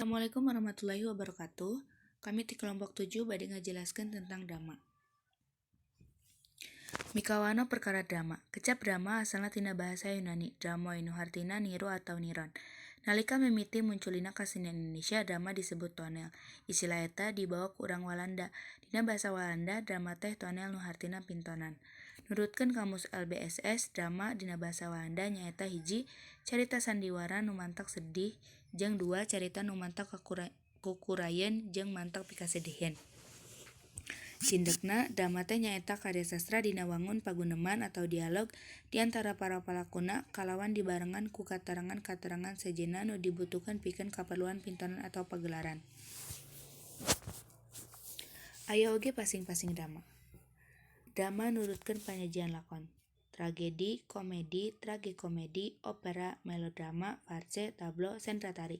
Assalamualaikum warahmatullahi wabarakatuh. Kami ti kelompok 7 bade ngajelaskeun tentang drama. Mikawanoh perkara drama. Kecap drama asalna tina bahasa Yunani, dramoi nu hartina niru atawa niron. Nalika mimiti munculina kasenian Indonesia, drama disebut tonel. Istilah eta dibawa ku urang Walanda. Dina basa Walanda, drama teh tonel nu hartina pintonan. Nurutkeun kamus LBSS, drama dina basa Walanda nyaeta 1. Carita sandiwara nu mantak sedih jeung 2. Carita nu mantak kukurayeun jeung mantak pikasediheun. Cindekna, drama teh nyaeta karya sastra dina wangun paguneman atawa dialog di antara para palakuna kalawan dibarengan ku katerangan-katerangan sejenna nu dibutuhkeun pikeun kaperluan pintonan atawa pagelaran. Aya oge pasing-pasing drama. Drama nurutkeun panyajian lakon. Tragedi, komedi, tragikomedi, opera, melodrama, farse, tablo, sendratari.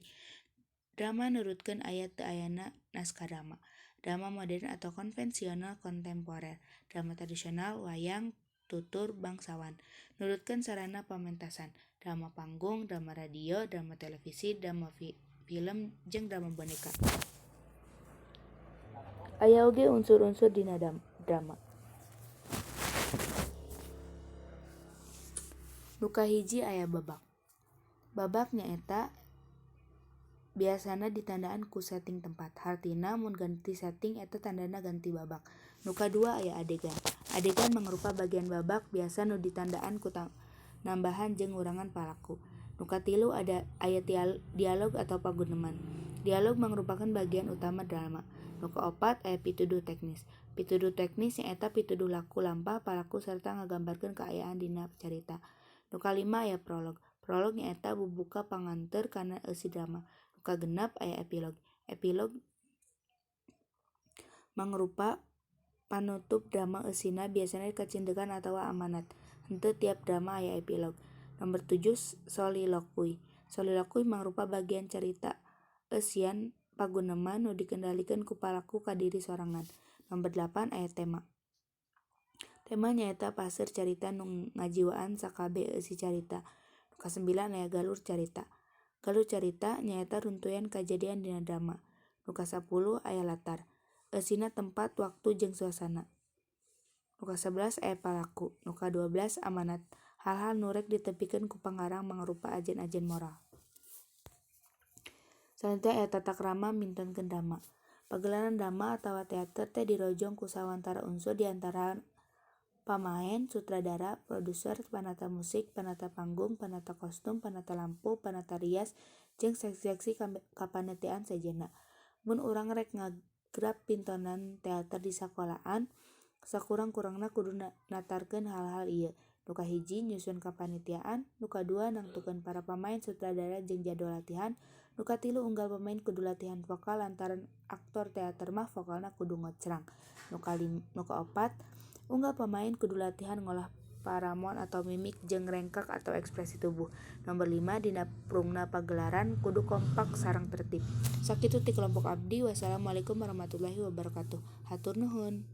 Drama nurutkeun aya teu ayana naskah drama. Drama modern atawa konvensional kontemporer. Drama tradisional, wayang, tutur bangsawan. Nurutkeun sarana pamentasan. Drama panggung, drama radio, drama televisi, drama film jeung drama boneka. Aya oge unsur-unsur dina drama. Nu kahiji aya babak. Babak nyaeta biasana ditandaan ku setting tempat, hartina mun ganti setting eta tandana ganti babak. Nu kadua aya adegan. Adegan mangrupa bagian babak biasa nu ditandaan ku nambahan jeung ngurangan palaku. Nu katilu aya dialog atawa paguneman. Dialog mangrupakeun bagian utama drama. Nu kaopat aya pituduh teknis. Pituduh teknis nyaeta pituduh laku lampah palaku sarta ngagambarkeun kaayaan dina carita. Nu kalima aya prolog. Prolog nyaeta bubuka panganteur kana eusi drama. Nu kagenep aya epilog. Epilog mangrupa panutup drama eusina biasana kacindekan atawa amanat. Henteu tiap drama aya epilog. Nomer tujuh solilokui. Solilokui mangrupa bagian carita eusian paguneman nu dikendalikeun ku palaku ka diri sorangan. Nomer dalapan aya tema. Tema nyaeta paseur carita nu ngajiwaan sakabeh eusi carita. Nu kasembilan aya galur carita. Galur carita nyaeta runtuyan kajadian dina drama. Nu kasapuluh aya latar. Eusina tempat, waktu jeung suasana. Nu kasabelas aya palaku. Nu kaduabelas amanat. Hal-hal nu rek ditepikeun ku pangarang mangrupa ajen-ajen moral. Salajengna aya tata krama mintonkeun drama. Pagelaran drama atawa teater teh dirojong ku sawantara unsur di antarana pamaen, sutradara, produser, panata musik, panata panggung, panata kostum, panata lampu, panata rias, jeung seksi-seksi kapanitiaan sejenna. Mun urang rek ngagrap pintonan teater di sakolaan, sakurang-kurangna kudu natarkeun hal-hal ieu: Nu kahiji nyusun kapanitiaan, nu kadua nangtukeun para pamaen, sutradara jeung jadwal latihan, nu katilu unggal pamaen kudu latihan vokal lantaran aktor teater mah vokalna kudu ngocrang, nu kaopat unggal pamaen kudu latihan ngolah paramon atawa mimik jeung rengkak atawa ekspresi tubuh, nomer lima dina prungna pagelaran kudu kompak sareng tertib. Sakitu ti kelompok abdi wassalamualaikum warahmatullahi wabarakatuh. Hatur nuhun.